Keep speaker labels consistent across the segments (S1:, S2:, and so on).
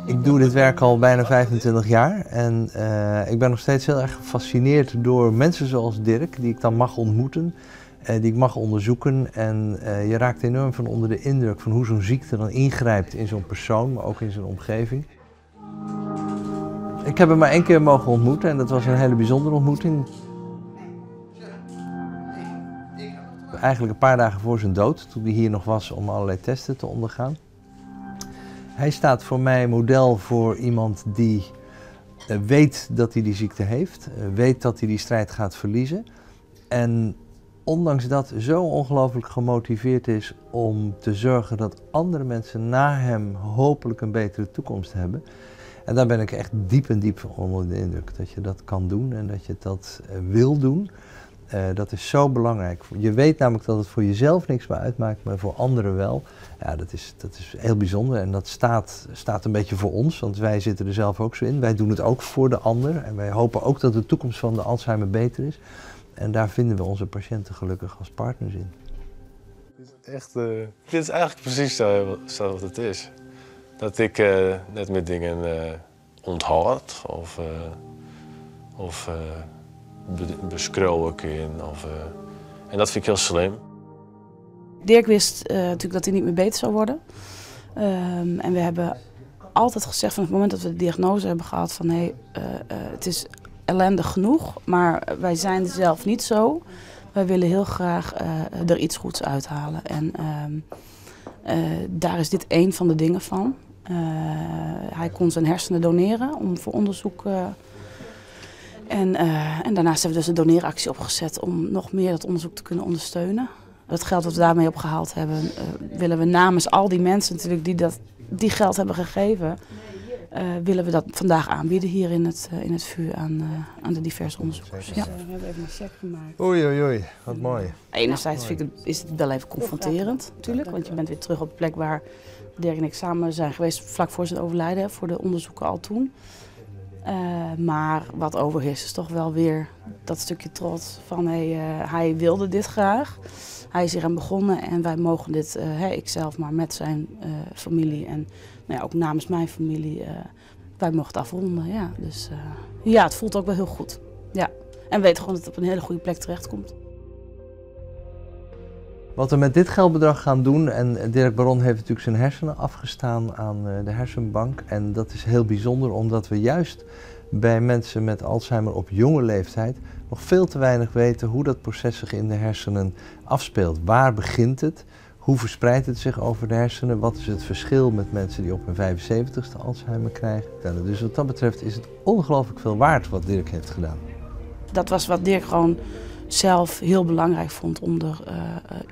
S1: Ik doe dit werk al bijna 25 jaar en ik ben nog steeds heel erg gefascineerd door mensen zoals Dirk, die ik dan mag ontmoeten, die ik mag onderzoeken. En je raakt enorm van onder de indruk van hoe zo'n ziekte dan ingrijpt in zo'n persoon, maar ook in zijn omgeving. Ik heb hem maar één keer mogen ontmoeten en dat was een hele bijzondere ontmoeting. Eigenlijk een paar dagen voor zijn dood, toen hij hier nog was om allerlei testen te ondergaan. Hij staat voor mij model voor iemand die weet dat hij die ziekte heeft, weet dat hij die strijd gaat verliezen. En ondanks dat zo ongelooflijk gemotiveerd is om te zorgen dat andere mensen na hem hopelijk een betere toekomst hebben. En daar ben ik echt diep en diep onder de indruk, dat je dat kan doen en dat je dat wil doen. Dat is zo belangrijk. Je weet namelijk dat het voor jezelf niks meer uitmaakt, maar voor anderen wel. Ja, dat is heel bijzonder en dat staat een beetje voor ons, want wij zitten er zelf ook zo in. Wij doen het ook voor de ander en wij hopen ook dat de toekomst van de Alzheimer beter is. En daar vinden we onze patiënten gelukkig als partners in.
S2: Dit is echt, dit is eigenlijk precies zo wat het is. Dat ik net met dingen onthoud of beskrowen in. En dat vind ik heel slim.
S3: Dirk wist natuurlijk dat hij niet meer beter zou worden. En we hebben altijd gezegd van het moment dat we de diagnose hebben gehad van hé, het is ellendig genoeg, maar wij zijn zelf niet zo. Wij willen heel graag er iets goeds uithalen. En daar is dit één van de dingen van. Hij kon zijn hersenen doneren om voor onderzoek. En daarnaast hebben we dus een doneeractie opgezet om nog meer dat onderzoek te kunnen ondersteunen. Dat geld dat we daarmee opgehaald hebben, willen we namens al die mensen natuurlijk die die geld hebben gegeven, willen we dat vandaag aanbieden hier in het VU aan de diverse onderzoekers. Ja. We hebben even een check gemaakt.
S1: Oei, oei, oei, wat mooi.
S3: Enerzijds vind ik het, is het wel even confronterend natuurlijk, want je bent weer terug op de plek waar Dirk en ik samen zijn geweest vlak voor zijn overlijden, voor de onderzoeken al toen. Maar wat overheerst is toch wel weer dat stukje trots van hey, hij wilde dit graag. Hij is hier aan begonnen en wij mogen dit, ikzelf maar met zijn familie en nou ja, ook namens mijn familie, wij mogen het afronden. Ja. Dus ja, het voelt ook wel heel goed. Ja. En we weten gewoon dat het op een hele goede plek terechtkomt.
S1: Wat we met dit geldbedrag gaan doen, en Dirk Baron heeft natuurlijk zijn hersenen afgestaan aan de hersenbank. En dat is heel bijzonder omdat we juist bij mensen met Alzheimer op jonge leeftijd nog veel te weinig weten hoe dat proces zich in de hersenen afspeelt. Waar begint het? Hoe verspreidt het zich over de hersenen? Wat is het verschil met mensen die op hun 75ste Alzheimer krijgen? Dus wat dat betreft is het ongelooflijk veel waard wat Dirk heeft gedaan.
S3: Dat was wat Dirk gewoon zelf heel belangrijk vond om er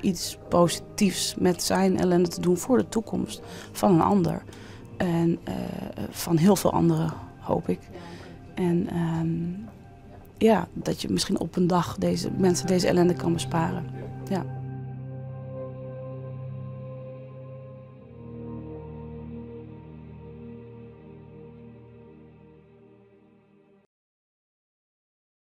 S3: iets positiefs met zijn ellende te doen voor de toekomst van een ander. En van heel veel anderen, hoop ik. En ja, dat je misschien op een dag deze mensen deze ellende kan besparen. Ja.